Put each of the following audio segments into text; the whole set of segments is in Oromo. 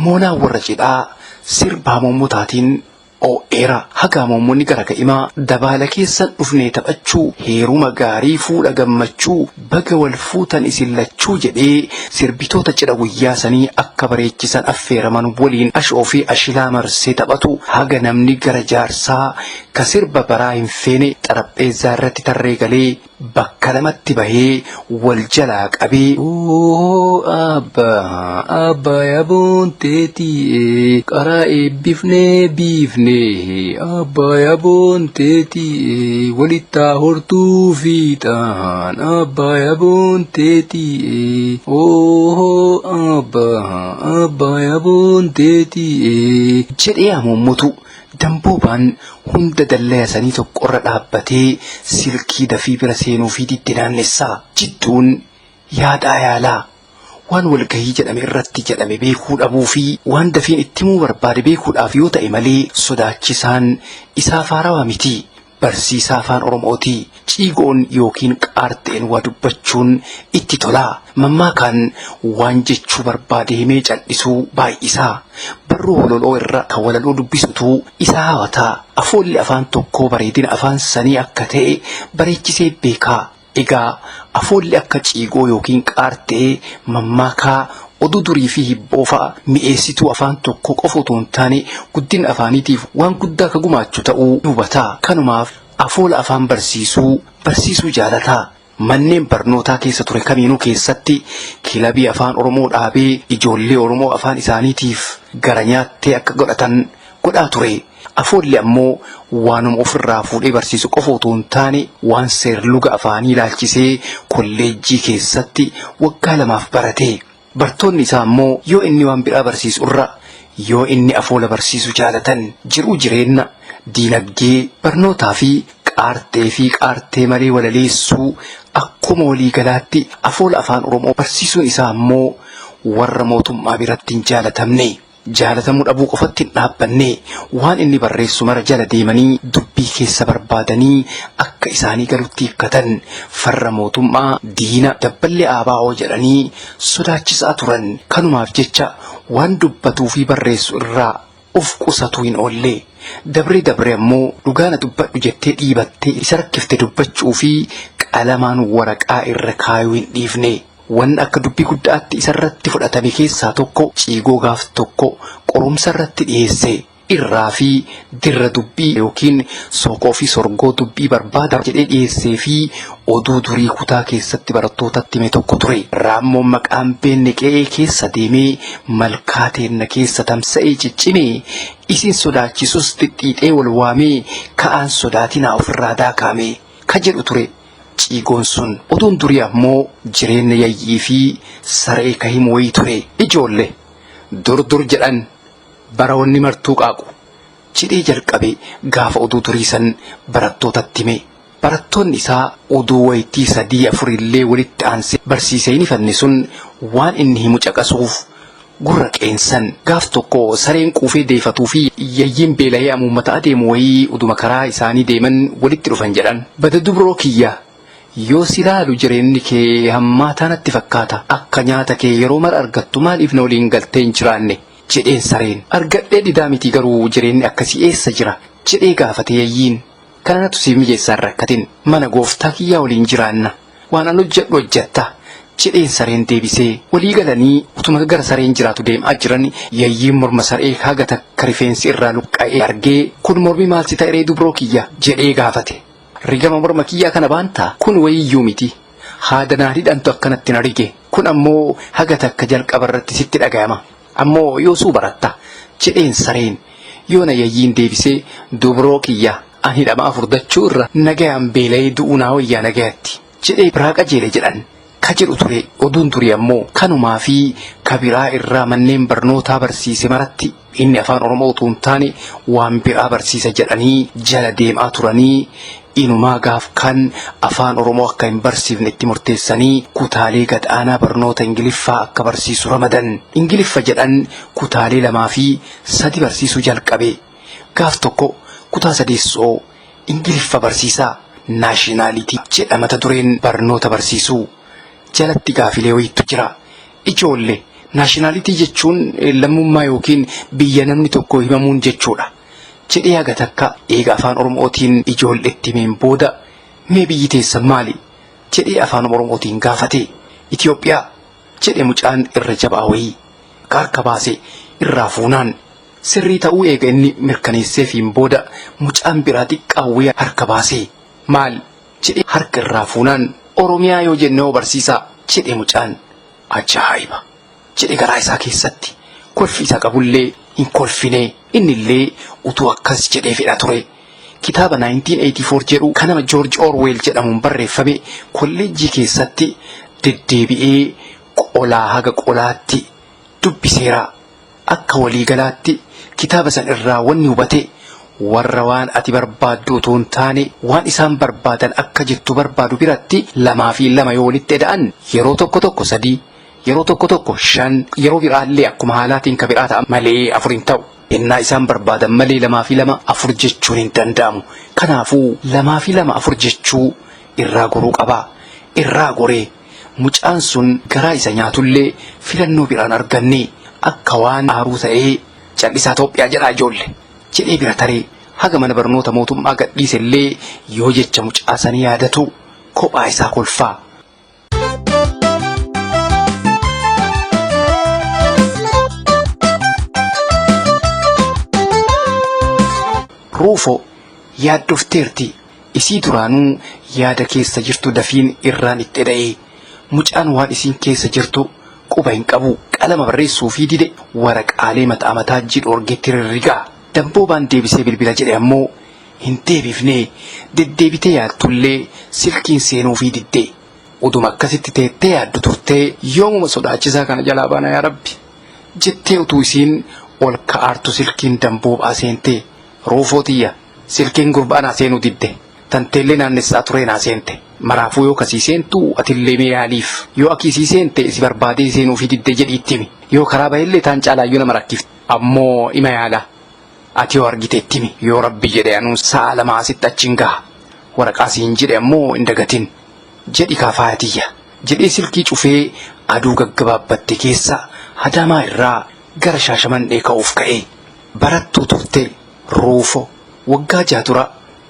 Moonaan warra cidhaa sirba hamuummotaatiin oo'eera. Haga hamuummonni gara ka'imaa dabaala keessan dhufnee taphachuu, heeruma gaarii fuudha gammachuu, baga wal fuutan isin lachuu jedhee sirbitoota cidha guyyaa sanii akka bareechisan affeeraman waliin ashoo fi ashilaa marsee taphatu haga namni gara jaarsaa ka sirba baraa hin feene xarapheezzaa irratti tarree galee bakka lamatti bahee wal jalaa qabee. Oohoo abbaa abbaa yaboon teetii qaraa eebbifnee biifnee abbaa yaboon teetii walittaa hortuu fiixaan abbaa yaboon teetii oohoo abbaa abbaa yaboon teetii. Jedhee hamuummutu Damboobaan hunda dallaya sanii tokkorra dhaabbatee silkii dafii bira seenuufii didde naannessaa. Jidduun yaadaa yaalaa. Waan walgahii jedhame irratti jedhame beekuu dhabuu fi waan dafiin itti himuu barbaade beekuudhaaf yoo ta'e malee sodaachisaan isaaf haarawaa miti. Barsiisaa Afaan Oromooti. Ciigoon yookiin qaarxeen waa dubbachuun itti tola. Mammaakaan waan jechuu barbaade himee cal'isuu baay'isa. Barruu hololoo irra kan walaloo dubbisutu isa hawata. Afoolli afaan tokkoo bareedina afaan sanii akka ta'e bareechisee beeka. Egaa afoolli akka ciigoo yookiin qaartee, mammaakaa, oduu durii fi hibboo fa'a mi'eessituu afaan tokkoo qofa otoo hin taane guddina afaaniitiif waan guddaa ka gumaachu ta'uu ni hubata. Kanumaaf afoola afaan barsiisuu barsiisuu jaalata. Manneen barnootaa keessa ture kamiinuu keessatti kilabii Afaan Oromoo dhaabee ijoollee Oromoo afaan isaaniitiif gara nyaattee akka godhatan godhaa ture. Afoolli ammoo waanuma ofirraa fuudhee barsiisu qofa otoo hin taane waan seerluga afaanii ilaalchisee kolleejjii keessatti waggaa lamaaf barate. Bartoonni isaa ammoo yoo inni waan biraa barsiisu irra yoo inni afoola barsiisu jaalatan. Jiruu jireenna, diinagdee, barnootaa fi qaartee fi qaartee malee walaleessuu akkuma waliigalaatti afoola Afaan Oromoo barsiisuun isaa ammoo warra mootummaa biratti hin jaalatamne. Jaalatamuu dhabuu qofatti hin dhaabbanne. Waan inni barreessu mara jala deemanii dubbii keessa barbaadanii akka isaanii galutti hiikkatan. Farra mootummaa, diina, dabballee ABO jedhanii sodaachisaa turan. Kanumaaf jecha waan dubbatuu fi barreessu irraa of qusatuu hin oolle. Dabree dabree ammoo dhugaa na dubbadhu jettee dhiibattee isa rakkifte dubbachuu fi qalamaan waraqaa irra kaayuu hin dhiifne. Wanna akka dubbii gudda'atti isa irratti fudhatame keessaa tokko ciigoo gaaf tokko qorumsa irratti dhiyeesse. Irraa fi dirra dubbii yookiin sookoo fi sorgoo dubbii barbaada jedhee dhiyeessee fi oduu durii kutaa keessatti barattootatti hime tokko ture. Raammoon maqaan beenne qe'ee keessa deemee malkaa teenna keessa tamsa'ee ciccime isin sodaachisus xixxiixee wal waamee ka'aan sodaatinaa ofirraa daakaame ka jedhu ture. Ciigoon sun. Oduun durii ammoo jireenna yayyii fi saree ka himu wayii ture. Ijoolle! Dur dur jedhan bara wanni martuu qaaqu. Jedhee jalqabe gaafa oduu durii san barattootatti hime. Barattoonni isaa oduu waytii sadii afurillee walitti aansee barsiisee hin hifanne sun waan inni himu caqasuuf gurra qeensan. Gaaf tokko sareen quufee deefatuu fi yayyiin beela'ee amuummataa deemu wayii uduma karaa isaanii deeman walitti dhufan jedhan. Bada dubroo kiyya! Yoo si laalu jireenni kee hammaataa natti fakkaata. Akka nyaata kee yeroo mara argattu maaliif na waliin galtee hin jiraanne? jedheen sareen. Argadhee didaa miti garuu jireenni akkasii eessa jira? jedhee gaafate yayyiin. Kana natu siif mijeessaa hin rakkatin. Mana gooftaa kiyyaa waliin jiraanna. Waan an hojjedhu hojjetta. Jedheen sareen deebisee. Walii galanii utuma gara sareen jiraatu deemaa jiran yayyiin morma saree haga takka rifeensi irraa luqqa'ee argee kun mormi maal si ta'eree dubroo kiyya? jedhee gaafate. Rigama morma kiyyaa kana baantaa? Kun wayiyyuu miti. Haada naan hidhantu akkanatti na rige. Kun ammoo haga takka jalqaba irratti sitti dhagayama. Ammoo yoosuu baratta. Jedheen sareen. Yoona yayyiin deebisee dubroo kiyya an hidhamaa furdachuu irra nagayaan beela'ee du'uu naa wayyaa nagayatti. Jedhee biraa qajeele jedhan. Ka jedhu ture oduun durii ammoo kanumaa fi ka biraa irraa manneen barnootaa barsiise maratti inni Afaan Oromoo utuu hin taane waan biraa barsiisa jedhanii jala deemaa turanii inumaa gaaf kaan Afaan Oromoo akka hin barsiifne itti murteessanii kutaalee gad aanaa barnoota Ingiliffaa akka barsiisu ramadan. Ingiliffa jedhan kutaalee lamaa fi sadi barsiisuu jalqabe. Gaaf tokko kutaa sadeessoo Ingiliffa barsiisaa naashinaalitii jedha mata dureen barnoota barsiisuu. Jalatti gaafilee wayiitu jira. Ijoolle Nationality jechuun lammummaa yookiin biyya namni tokko himamuun jechuudha. Jedhee haga takka eega afaan Oromootiin ijoolletti himeen booda mee biyyi teessan maali? Jedhee afaan Oromootiin gaafate. Itoophiyaa jedhe mucaan irra jabaa wayii. Harka baase irraa fuunaan sirrii ta'uu eega inni mirkaneesseefiin booda mucaan biraa xiqqaa wayii harka baase. Maal? Jedhee harka irraa fuunaan Oromiyaa yoo jenne hoo barsiisaa jedhe mucaan. Ajaa'iba jedhe garaa isaa keessatti. Kolfi isa qabullee hin kolfine innillee utuu akkas jedhee fedha ture. Kitaaba 1984 jedhu kan nama George Orwell jedhamuun barreeffame kolleejjii keessatti deddeebi'ee qolaa haga qolaatti dubbiseera. Akka waliigalaatti kitaaba san irraa wanni hubate warra waan ati barbaaddu utuu hin taane waan isaan barbaadan akka jettu barbaadu biratti lamaa fi lama yoo walitti eda'an yeroo tokko tokko sadii, yeroo tokko tokko shan, yeroo biraallee akkuma haalaatiin ka biraa ta'a malee afur hin ta'u. Ennaa isaan barbaadan malee lamaa fi lama afur jechuun hin danda'amu. Kanaafuu lamaa fi lama afur jechuu irraa goruu qabaa. Irraa goree mucaan sun garaa isa nyaatullee filannoo biraan arganne akka waan aaruu ta'ee callisaa Itoophiyaa jedhaa ijoolle jedhee bira taree haga mana barnoota mootummaa gadhiise illee yoo jecha mucaa sanii yaadatu kophaa isaa kolfaa. Ruufo yaaddofteerti. Isii duraanuu yaada keessa jirtu dafiin irraan itti eda'e. Mucaan waan isiin keessa jirtu quba hin qabu. Qalama barreessuu fi dide waraqaalee mataa mataa jidhoorgetti rirrigaa. Damboobaan deebisee bilbila jedhe ammoo hin deebifne. Deddeebitee yaaltullee silkiin seenuu fi didde. Uduma akkasitti teettee yaaddu turtee yoomuma sodaachisaa kana jalaa baana yaa Rabbi jettee utuu isiin ol ka'aartu silkiin damboobaa seente. Ruufoo tiyya silkiin gurbaa naa seenuu didde. Tanteellee naannessaa turee naa seente. Maraafuu yoo kasii seentu atillee mee yaaliif. Yoo akii sii seente si barbaadee seenuufii didde jedhii itti himi. Yoo karaa bahellee taan caalaayyuu nama rakkifti. Ammoo ima yaala. Ati yoo argite itti himi. Yoo Rabbi jedhe anuu sa'a lama asitti achiin gaha. Waraqaa siin jedhe ammoo hin dagatin. Jedhi kaa faaya tiyya. Jedhee silkii cufee aduu gaggabaabbatte keessa Adaamaa irraa gara Shaashamannee ka'uuf ka'e. Barattuu turte Ruufo waggaa jaha dura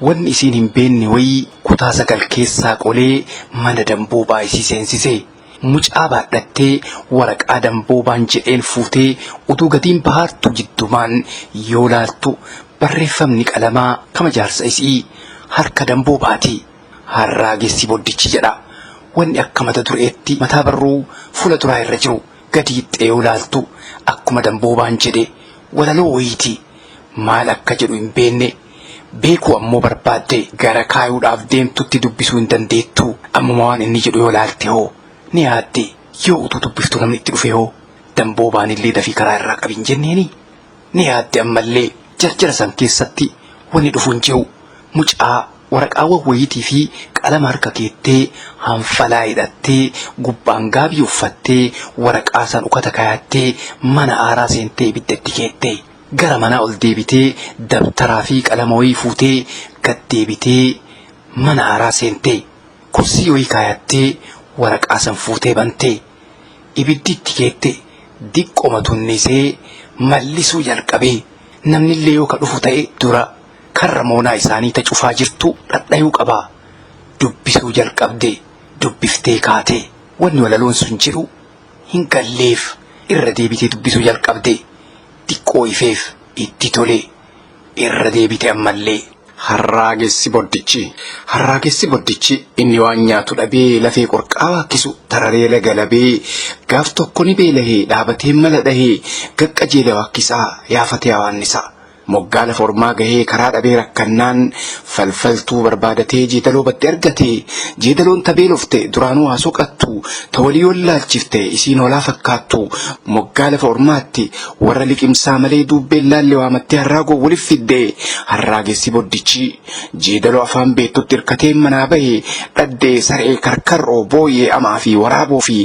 wanni isiin hin beenne wayii kutaa sagal keessaa qolee mana damboobaa isii seensise. Mucaa baadhattee waraqaa damboobaan jedheen fuutee utuu gatiin bahaartu jiddumaan yoo laaltu barreeffamni qalamaa kama jaarsa isii harka damboobaati. Harraagessi boddichi jedha. Wanni akka mata dureetti mataa barruu fuula duraa irra jiru gadi hiixxee yoo laaltu akkuma damboobaan jedhe walaloo wayiiti. Maal akka jedhu hin beenne. Beekuu ammoo barbaadde gara kaayuudhaaf deemtutti dubbisuu hin dandeettu. Ammuma waan inni jedhu yoo laalte hoo ni yaadde. Yoo utuu dubbiftu namni itti dhufe hoo damboobaan illee dafii karaa irraa qabi hin jenneeni. Ni yaadde ammallee jarjara san keessatti wanni dhufu hin jiru. Mucaa waraqaawwan wayiitii fi qalama harka keettee hanfalaa hidhattee gubbaan gaabii uffattee waraqaa san ukata kaayattee mana aaraa seentee ibidda itti keette. Gara manaa ol deebitee dabtaraa fi qalama wayii fuutee gad deebitee mana aaraa seente. Kursii wayii kaayattee waraqaa san fuutee bante. Ibiddi itti keette diqqoma tunnisee mallisuu jalqabe. Namnillee yoo ka dhufu ta'e dura karra moonaa isaanii ta cufaa jirtu dhadhayuu qaba. Dubbisuu jalqabde. Dubbiftee kaate. Wanni walaloon sun jedhu hin galleef. Irra deebitee dubbisuu jalqabde. Diqqoo ifeef itti tole. Irra deebite ammallee. Harraagessi boddichi. Harraagessi boddichi inni waan nyaatu dhabee lafee qorqaa waakkisu tararee laga labee gaaf tokko ni beelahee dhaabatee mala dhahee gaqqajeele waakkisaa yaafatee hawaannisaa. Moggaa lafa ormaa gahee karaa dhabee rakkannaan falfaltuu barbaadatee jeedaloo badde argate. Jeedaloon ta beelofte duraanuu haa soqattu ta walii wallaalchifte isiin hoolaa fakkaattu. Moggaa lafa ormaatti warra liqimsaa malee duubbeen laalle waamattee harraagoo walif fidde. Harraagessi boddichi jeedaloo afaan beektutti hirkatee manaa bahe dhaddee saree karkarroo booyyee amaa fi waraaboo fi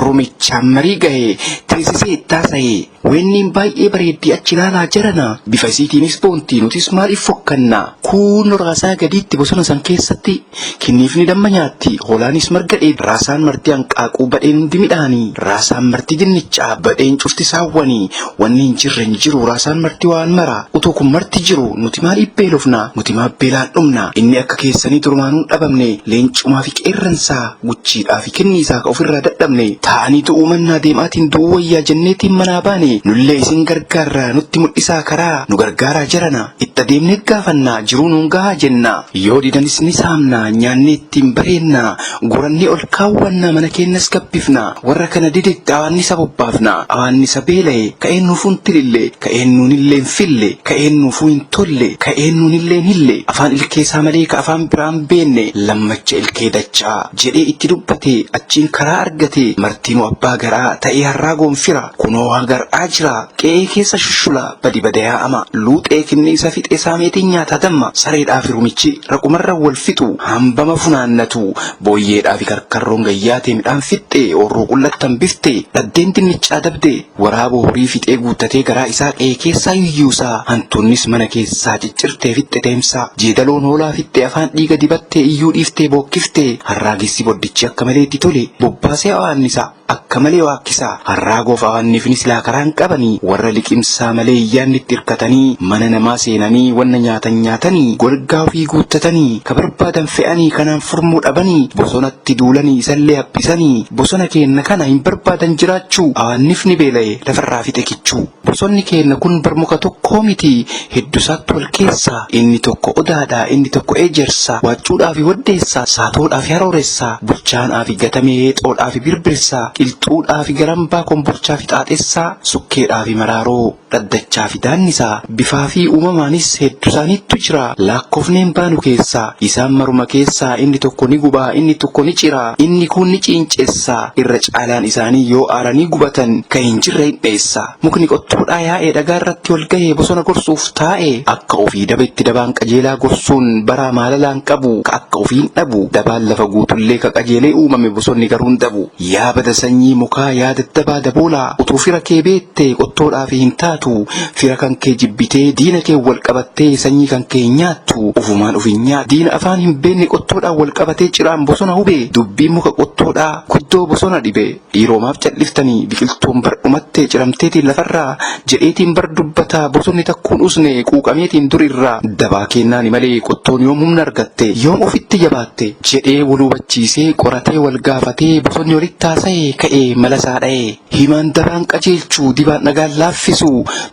rumichaan marii gahe teessisee itti haasa'e. Weenniin baay'ee bareeddii achi ilaalaa jarana. Bifa isii Isiitiinis boontii nutis maaliif fokkanna? Kuunno raasaa gadiitti bosona san keessatti kinniifni damma nyaatti, hoolaanis marga dheeddi, raasaan marti hanqaaquu badheen hundi midhaani, raasaan marti dinnichaa, badheen cufti saawwani, wanni hin jirre hin jiru, raasaan marti waan mara. Utuu kun marti jiru nuti maaliif beelofna? Nuti maaf beelaan dhumna? Inni akka keessanii durumaanuu hin dhabamne, leencumaa fi qeerransaa, guchiidhaa fi kenniisaa ka ofirraa dadhabne. Taa'anii du'uu mannaa deemaatiin du'uu wayyaa jenneetiin manaa baane. Nullee isin gargaarraa nutti mul'isaa karaa, nu gargaaraa jarana, itti adeemnee gaafanna, jiruu nuun gahaa jenna. Yoo didanis ni saamna, nyaannee ittiin bareenna, guurannee ol kaawwanna, mana keennas gabbifna. Warra kana didetti awaannisa bobbaafna. Awaannisa beela'e, ka eennuufuu hin tilille, ka eennuunillee hin fille, ka eennuufuu hin tolle, ka eennuunillee hin hille, afaan ilkee isaa malee ka afaan biraa hin beenne, lammacha ilkee dachaa, jedhee itti dubbate, achiin karaa argate, martinuu abbaa garaa ta'ee harraa goonfira, kunoo hagar'aa jira, qe'ee keessa shushula, badi bada yaa'ama, luuxee kinniisa fixe saameetiin nyaata damma, sareedhaa fi rumichi raqumarra wal fixu, hambama funaannatu, booyyeedhaa fi karkarroon gayyaatee midhaan fixxe, oorruu qullatti hambifte, dhaddeen dinnichaa dabde, waraaboo horii fixee guuttatee garaa isaa qe'ee keessaa yuyyuusaa, hantuunnis mana keessaa ciccirtee fixxe deemsaa, jeedaloon hoolaa fixxe afaan dhiiga dibattee iyyuu dhiiftee bookkifte, harraagessi boddichi akka malee itti tole, bobbaasee awaannisa, akka malee waakkisa, harraagoof awaannifni silaa karaa hin qabanii, warra liqimsaa malee yaadni itti hirkatanii, mana namaa seenanii, wanna nyaatan nyaatanii, golgaa ofii guuttatanii, ka barbaadan fe'anii, kanaan furmuu dhabanii, bosonatti duulanii, isallee haphisanii, bosona keenna kana hin barbaadan jiraachuu, awaannifni beela'e lafarraa fixe kichuu. Bosonni keenna kun bar muka tokkoo miti, heddusaatti wal keessa, inni tokko odaadha, inni tokko ejersa, waaccuudhaa fi waddeessa, saatoodhaa fi harooressa, bulchaanaa fi gatamee, heexoodhaa fi birbirsa, qilxuudhaa fi garambaa, kombolchaa fi xaaxessaa, sukkeedhaa fi maraaroo, dhaddachaa fi daannisaa, bifaa fi uumamaanis heddusaaniittu jira, laakkoofneen baanu keessaa, isaan maruma keessaa inni tokko ni gubaa, inni tokko ni ciraa, inni kuun ni ciincessa, irra caalaan isaanii yoo aaranii gubatan ka hin jirre hin dheessa. Mukni qottoodhaa yaa'ee dhagaa irratti ol gahee bosona gorsuuf taa'e, akka ofii dabetti dabaan qajeelaa gorsuun baraa maalalaan qabu, ka akka ofii hin dhabu, dabaan lafa guutullee ka qajeelee uumame bosonni garuu hin dabu. Yaa bada sanyii mukaa, yaa daddabaa daboolaa, utuu fira kee beette qottoodhaa fi hin taatu, fira kan kee jibbitee diina kee wal qabattee sanyii kan kee hin nyaattu, ofumaan of hin nyaattu. Diina afaan hin beenne qottoodhaan wal qabatee ciraan bosona hube, dubbiin muka qottoodhaa guddoo bosona dhibe. Dhiiroo maaf calliftanii biqiltuun bar dhumattee ciramteetiin lafarraa jedheetiin bar dubbataa bosonni takkuun usne quuqameetiin dur irraa dabaa kennaani malee qottoon yoom humna argatte yoom ofitti jabaatte jedhee wal hubachiisee qoratee wal gaafatee bosonni walitti haasa'e ka'ee malasaa dha'e himaan dabaan qajeelchu dibaan dhagaan laaffisu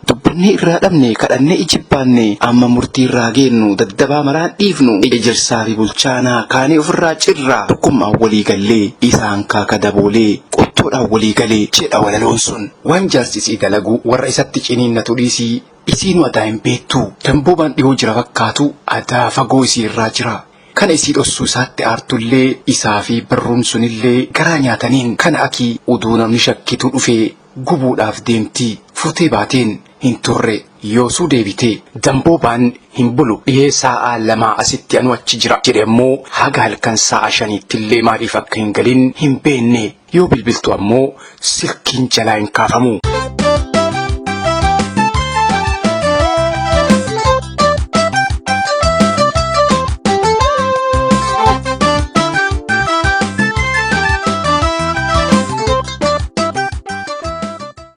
dubbannee irraa dhabne kadhannee ijibbaanne amma murtii irraa geennu daddabaa maraan dhiifnu ejersaa fi bulchaanaa kaanee ofirraa cirraa tokkummaan walii gallee isaan kaaka daboolee qottoodhaan walii galee jedha walaloon sun. Waan jaarsi isii dalagu warra isatti ciniinnatu dhiisii isiinuu adaa hin beektu. Damboobaan dhihoo jira fakkaatu adaa fagoo isii irraa jira. Kana isii dhossuu isaatti aartullee isaa fi barruun sunillee garaa nyaataniin kana akii uduu namni shakkitu dhufee gubuudhaaf deemti. Fuutee baateen hin turre yoosuu deebite. Damboobaan hin bulu dhihee saa'aa lamaa asitti anu achi jira jedhe ammoo haga halkan saa'a shaniittillee maaliif akka hin galin hin beenne. Yoo bilbiltu ammoo silkiin jalaa hin kaafamu.